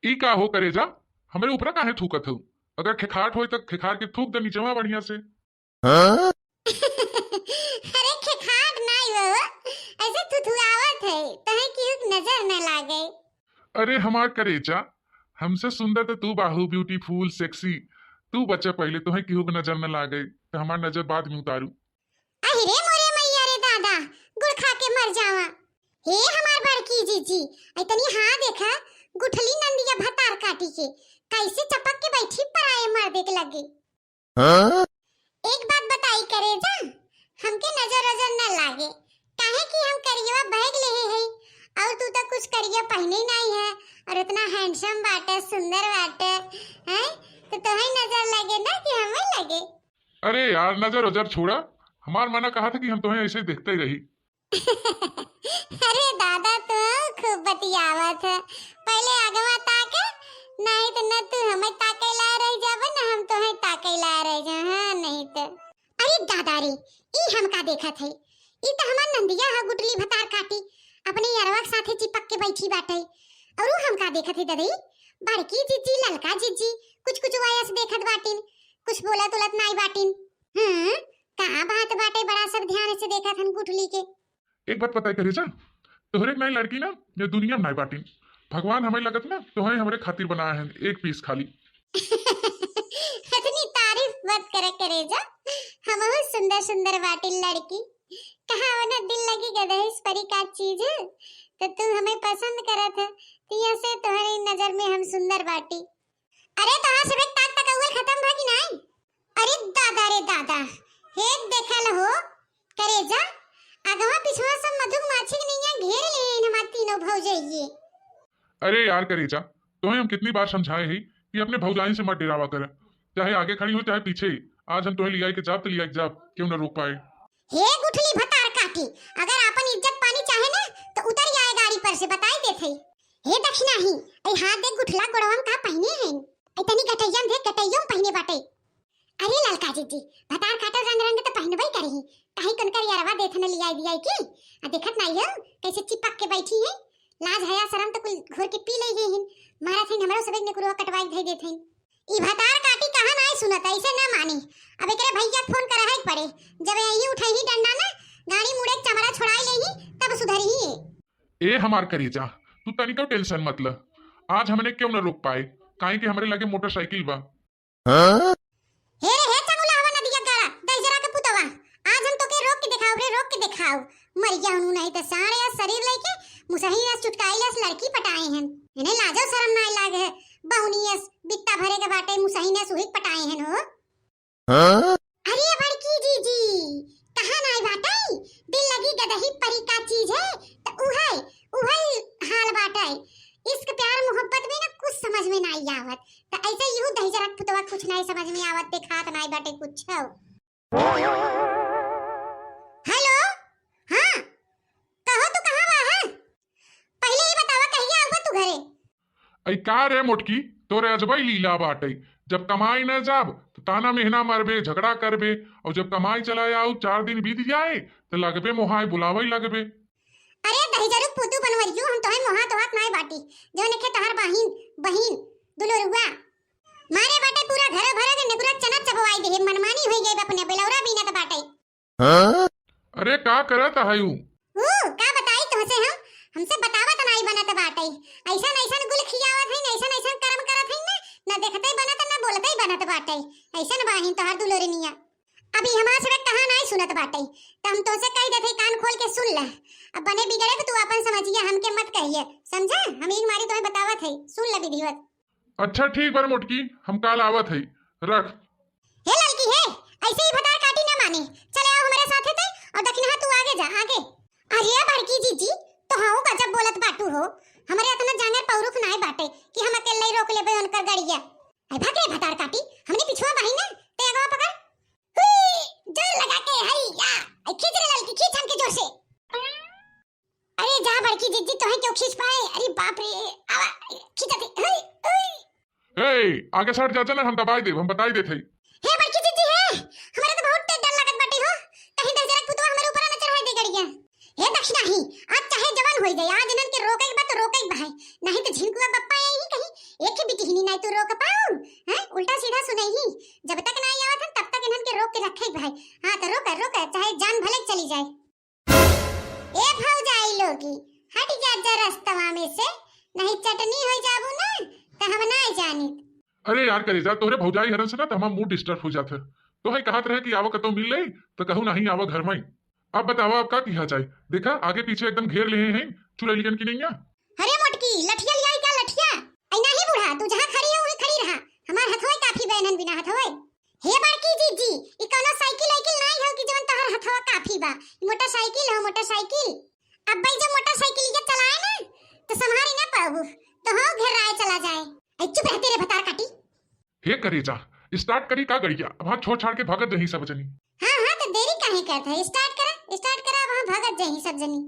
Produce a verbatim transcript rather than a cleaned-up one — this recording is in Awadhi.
ई का हो करेजा, हमरे ऊपरा काहे थूकत हऊ? अगर खेखाट होई त खेखार के थूक दे नीचवा बढ़िया से। हाँ? अरे खेखाट नाई हो, ऐसे थुथुआवत है, तहे केहू के नजर न लागे। अरे हमार करेजा, हमसे सुंदर त तू बाहू, beautiful, sexy। तू बचे पहिले, तोहे केहू के नजर न लागे, त हमार नजर बाद में उतारू। अहि रे मोरे मैया रे दादा, गुड़ खा के मर जावा। हे हमार बड़की जीजी, ऐ तनी हाँ देखा, गुठली नंदिया भतार काटी के, कैसे चपक के बैठी पराए मर्दे के लगे। हाँ? एक बात बताई करेजा, हमके नजर वजर न लागे, काहे कि हम करियवा बैग लेहे हई, और तू तो कुछ करिया पहिने नाई है, और इतना handsome बाटे, सुंदर बाटे, हैं? तो तोहे नजर लगे ना कि हमें लगे। अरे यार, नजर वजर छोड़ा, हमार मना कहा था कि हम तोहे ऐसे देखते ही रही। अरे दादा, तू खूब बतियावत है। पहिले आगवा ताके, नहीं तो न तू हमें ताके ला रह जाबे, न हम तोहे ताके ला रह जा। हाँ, नहीं तो। अरे दादा रे, ई हम का देखत है? ई तो हमार नंदिया है, गुटली भतार काटी, अपने यरवा के साथे चिपक के बैठी बाटे। और ऊ हम का देखत है ददई? बड़की जीजी, ललका जीजी, कुछ कुछ वयस देखत बाटिन, कुछ बोलत उलत नाई बाटिन। हम्म, का बात बाटे, बड़ा सब ध्यान से देखत हन गुठली के। एक बात बताई करेजा, तोहरे के नाई लड़की ना ये दुनिया में नाई बाटिन। भगवान हमें लगत ना तोहरे हमरे खातिर बनाए हैं, एक piece खाली। इतनी तारीफ मत करे करेजा, हमहू सुंदर सुंदर बाटिन लड़की। कहावना दिल लगी गदहिस परी का चीज, तो तू हमें पसंद करत है, तिया से तोहरे नजर में हम सुंदर बाटी। अरे तोहार सबेक ताक तकउल खत्म भा कि नाई? अरे दादा रे दादा, हे देखल हो करेजा, अगवा पिछवा सब मधुमाछी के नैया घेर लेन हमार तीनों भौजइये। अरे यार करेजा, तोहे हम कितनी बार समझाए ही कि अपने भौजाइन से मत डेरावा कर, चाहे आगे खड़ी हो चाहे पीछे। आज हम तोहे लियाई के जाब त लियाई के जाब, केहू न रोक पाए। हे गुठली भतार काटी, अगर आपन इज्जत पानी चाहे ना तो उतर आए गाड़ी पर से, बताई देत हई। हे दखिनाही, ऐ हाथ देख गुठला गोड़वा में का पहिने हैं? ऐ तनी गटैया में देख, गटैयो में पहिने बाटे। अरे ललका जीजी, भतार काटल रंग रंग तो पहिनबे करही, काहे कनकर यरवा देत न लियाई दियाई की? आ देखत नाई हो, कैसे चिपक के बैठी है? लाज हया शरम तो कुल घोर के पी ले ही हिन, मारत हिन हमरो सबेक नेकुरवा कटवाई धई देत हिन। ई भतार काटी कहा नाई सुनत, ऐसे ना मानी। अब एकरे भैया फोन करे है पड़े, जब यही उठे ही डंडा ना, गाड़ी मुड़े चमड़ा छोड़ाई ले ही, तब सुधरी ही। ए हमार करेजा, तू तनिको tension मत ल। आज हमने केहू न रोक पाए, काहे कि हमरे लगे मोटरसाइकिल बा। हाँ? हे रे, हे चमुला हवा नदिया गाड़ा, दहिजरा के पुतवा, आज हम तोके रोक के देखाओ रे, रोक के देखाओ। मर गया हूँ नहीं तो सारे या शरीर लेके मुसही रस चुटकाई रस लड़की पटाए हैं। इन्हें लाजो शरम नाई लाग है, बहुनियस बित्ता भरे के बाटे मुसही ने सुहिक पटाए हैं हो। हाँ? अरे बड़की जीजी, कहाँ नाई बाटई? दिल लगी गदही परी का चीज है, त उहै, उहै हाल बाटई। इश्क प्यार मोहब्बत में ना कुछ समझ में नाई आवत, त ऐसे यूं दहिजरा के पुतवा कुछ नाई समझ में आवत, देखात नाई बाटे कुछ। हेलो, हाँ, कहो तू कहाँ बा है? पहिले ही बतावा कहिया आउबा तू घरे? ऐ का रे मोटकी, तोरे अजबई लीला बाटई। जब कमाई न जाब, त ताना मेहना मरबे, झगड़ा करबे, और जब कमाई चला आऊ, चार दिन बीत जाए, त लगबे मोहाय, बुलावई लगबे। अरे दहिजरू पूतू बनवरियो, हम तोहे मोहात ओहात नाय बाटी, जौन एखे तोहार बाहिन, बहिन, दुलरुआ। मारे बाटे पूरा घर भरे के नेकुरा चना चबवाई देहे, मनमानी होई गई अपने, बेलौरा बीनत बाटे। हाँ? अरे का करत है ऊ? ऊ का बताई तोहसे हम, हमसे बतावत नाई बनत बाटे। ऐसन ऐसन गुल खियावत हईन, ऐसन ऐसन कर्म करत हईन ना, ना देखते बनत ना बोलते बनत बाटे। ऐसन बाहिन तोहर दुलोरिनिया। अभी हमार सबक कहा नाई सुनत बाटे, त हम तोहसे कह देत हई कान खोल के सुन ले। अब बने बिगड़े तो तू अपन समझिया, हमके मत कहिए, समझा? हम एक मारी तोहे बतावत हई, सुन ले विधिवत। अच्छा ठीक बा रे मोटकी, हम काल आवत हई, रख। हे ललकी हे, ऐसे ही भतार काटी ना माने, चले आओ हमरे साथे ते, और दखिनहा तू आगे जा, आगे। अरे बड़की जीजी, तो हाँ गजब बोलत बाटू हो, हमरे इतना जांगर पौरुख नाय बाटे कि हम अकेले ही रोक लेबे उनकर गड़िया। ऐ भाग रे भतार काटी, हमने पिछुआ बाही ना, ते अगवा पकड़। हुई, जोर लगा के, हई या, ऐ खींच रे ललकी, खींच हमके जोर से। अरे जा बड़की जिज्जी, तोहे क्यों खींच पाए? अरे बाप रे, आवा, खींचत ही, हई, हई। ए, आगे सट जा, चल, हम दबाई देब, हम बताई देत हई। हे बड़की जिज्जी हे, हमरा तो बहुत डर लागत बाटे हो, कहीं दहिजरा के पुतवा हमरे ऊपर ना चढ़ाई दे गड़िया। हे दखिनहा ही, आज चाहे जवन होई जाए, आज इनन के रोके के बा तो रोके के बा है, नहीं तो झिनकुआ बप्पा यही कहीं ओके रखे भाई। हाँ तो रोक रोक, चाहे जान भले चली जाए। ए भौजाई लोगी, हट जा जा रस्तवा में से, नहीं चटनी हो जाबू ना तो हम ना जानित। अरे यार करेजा, तोहरे भौजाई हरन से ना तो हमार मूड डिस्टर्ब हो जात है। तो है कहत रहे कि आवा कतौ मिल ले, तो कहू नहीं आवा घर में। अब बतावा अब का किहा जाए? देखा आगे पीछे एकदम घेर लेहे हैं चुड़ैलियन की नैया। अरे मोटकी, लठिया लियाई का लठिया? ऐ नहीं बूढ़ा, तू जहाँ खड़ी है वहीं खड़ी रहा। हमार हथवे काफी बा एनहन बिना हथवे। हे बड़की जीजी, ई कौनो साइकिल वाइकिल नाई हो कि जवन तोहर हथवा काफी बा। ई मोटरसाइकिल हो, मोटरसाइकिल। अब भाई जब मोटरसाइकिल के चलाए ना, तो संभारी ना पाबू, तो हो घेराए चला जाए। ऐ चुप रहते रे भतार काटी। हे करेजा, स्टार्ट करी का गड़िया? वहाँ छोड़ छाड़ के भागत जही सब जनी। हाँ हाँ, तो देरी काहे करत है? स्टार्ट करा, स्टार्ट करा, वहाँ भागत जही सब जनी।